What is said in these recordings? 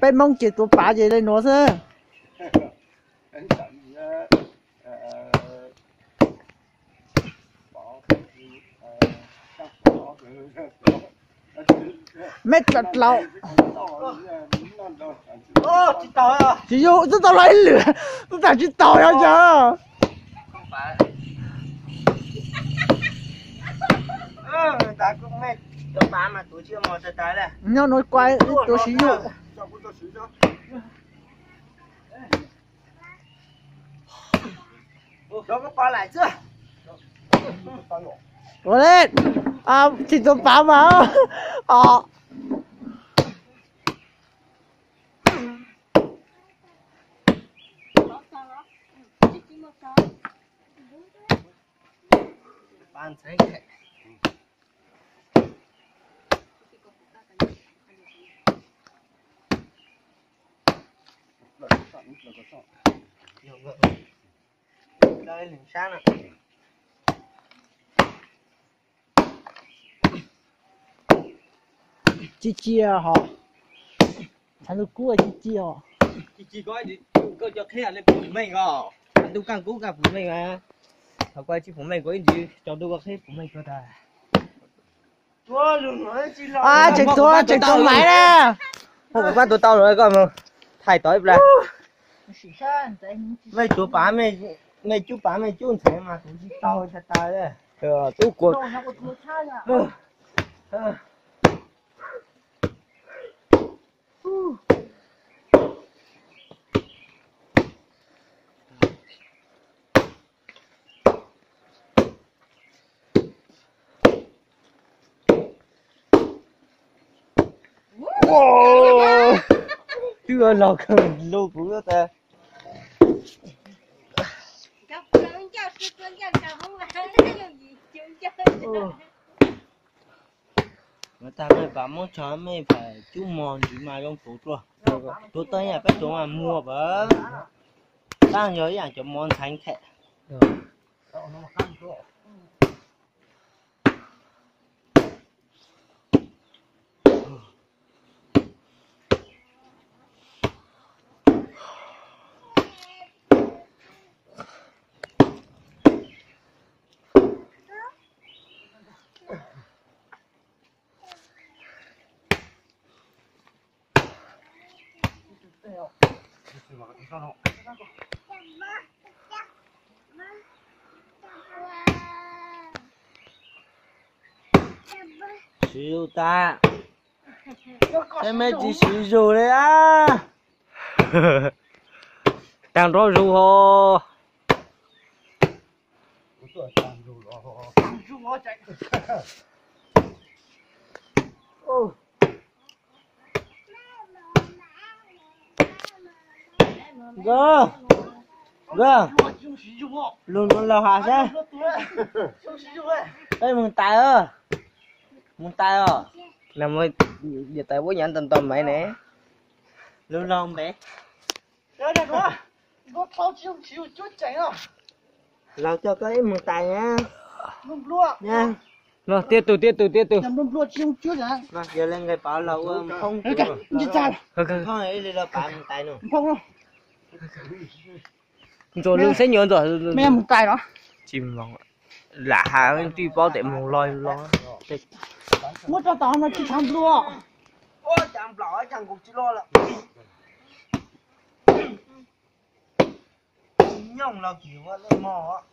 Peb Hmoob ces tuav pav ces le nuav xwb. Mej dlaus. Tsis yug, twb tau los ib lwm, twb tau tsis taus yog cas. Nyob nuav kuas ib tuav siv yug. Ua le, tsis tuav pav mas. Ci ci hos, thav ntuj kub ci ci os. Ci ci koj, koj cov qheb le puv meej os, thav ntuj kaj kub kaj puv meej. Thaum koj tsis puv meej koj ib ntsis cov ntuj koj qheb puv meej koj tag. Tseem tuav, tseem tuav maiv na. Muab kuv pab tua tau lawm koj mus thaij tau ib plag. Mej tuav pav, mej cub pav mej cub ntxhais mas kuv tsis tau tas tas. Tub kuv. Twb los kawg lug kuv tas. Tag mej pam muab tso mej pam cub mog ntsis mas zoo tuav dlua. Tuav tau yam peb tuav mas muag pam. Taab yog ib yaam cov mov ntxhais nthe. Siv zug tas. Tej mej tsis siv zug li a. Taag nrho zug hos. Nkawd, nkawd, lug nuav laug has sab. Peb moog tais, moog tais os. Niam tais puab nyav nto nto maiv ne. Lug laug npe. Laug coj koj ib moog tais na. Tiaj tus, tiaj tus, tiaj tus. Yog le nqe pov laug ua phoob, phoob ib li los pov moog tais no. Ntxuav lug xeeb nyuav ntxuav. Tsis moog, lam has tij paub tes moog log log. Muab rau tom no tsis tshaav nplua. Nyooj laug kis ua lej mog.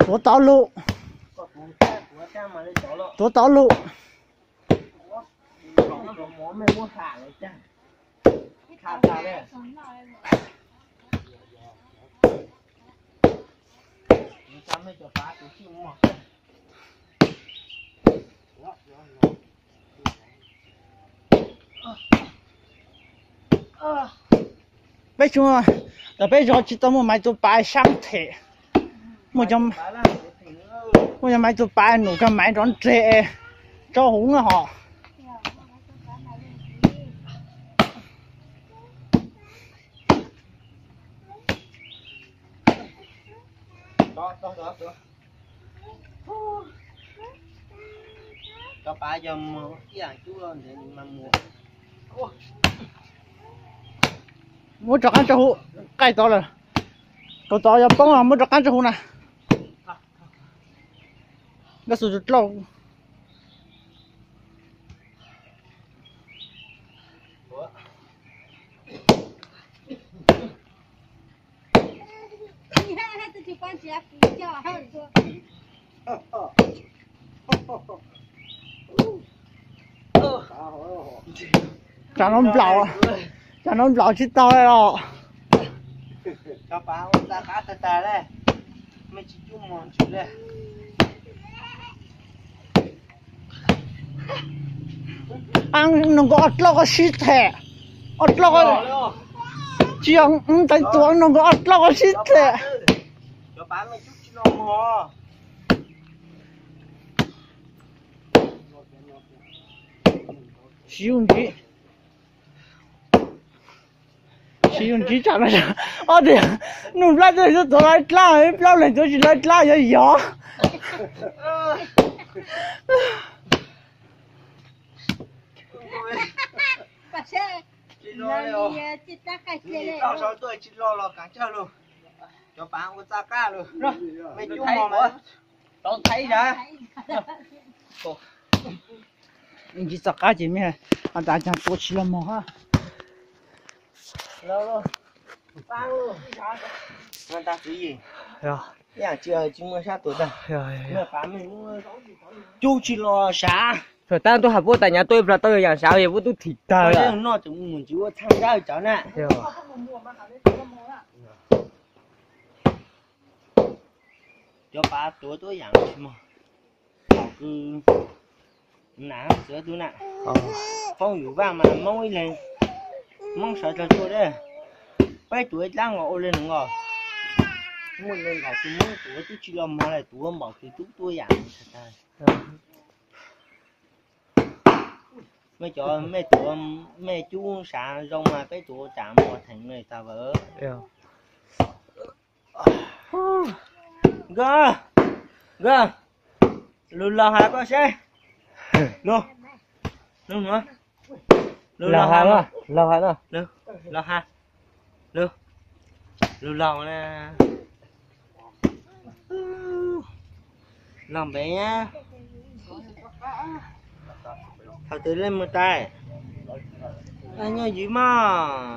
Tuav tau lug. Tuav tau lug. Peb tsuas, tas peb zog tsis tau muaj maiv tua pav sab them. Muaj cov maiv tua pav num kag maiv nrov nreg, tsaub huv na hos. Cov pav yog muag ib yam cub los ntev mas muag. Muab rov qab tso huv, qaij tod lawm. Kaus tod yog poob, muab rov qab tso huv na. Nkaj xu dlauj. Tsam no nplaum, tsam no nplaum tsis tau li os. Noog nkawd ob dlauj koj sib them, ob dlauj, tsis yog teev tus, noog nkawd ob dlauj koj sib them. Siv ntsis, siv ntsis tsam no. Ob tias nug plaub tuaj tuav lawv dlaab, plaub leeg tuav tsis lawv dlaab yog yog. Tsis lo, tsis lo los kav tsawj lug. Cov pav ua txaj qab lug, mej cub mog. Tsis txoj qab ces mej has tas caag tuav tsis lo mog hab. Cub tsis lo sav. Thaum tab tuaj has puab tas nyav tuaj ib plag tau yog yaam sav, yog puab tub thim tawg. Noj tseem mus tsis ua txhaaj nrab cov na. Cov pav tuav tuab yaam tsis mog. Nam txiv tub na, foob yus vaaj mas Moob ib leeg, Moob sawv dlawg tuaj dab. Peb tuav ib dlaab nkaus ua le nuav nkaus. Muaj le nkaus tus Moob tuav tub tsis lo mog le, tuav npaum twg tub tuab yaam. Mej cov mej tuav, mej cub sav zoo mas peb tuav tsam muaj theem le tag vawm. Nkawd, nkawd, lug los has koj seb. Lug, lug, lug los has, los has, lug, lug los na. Los npev nyab. Thaum twg leej muag tais? Nyob ywv mog.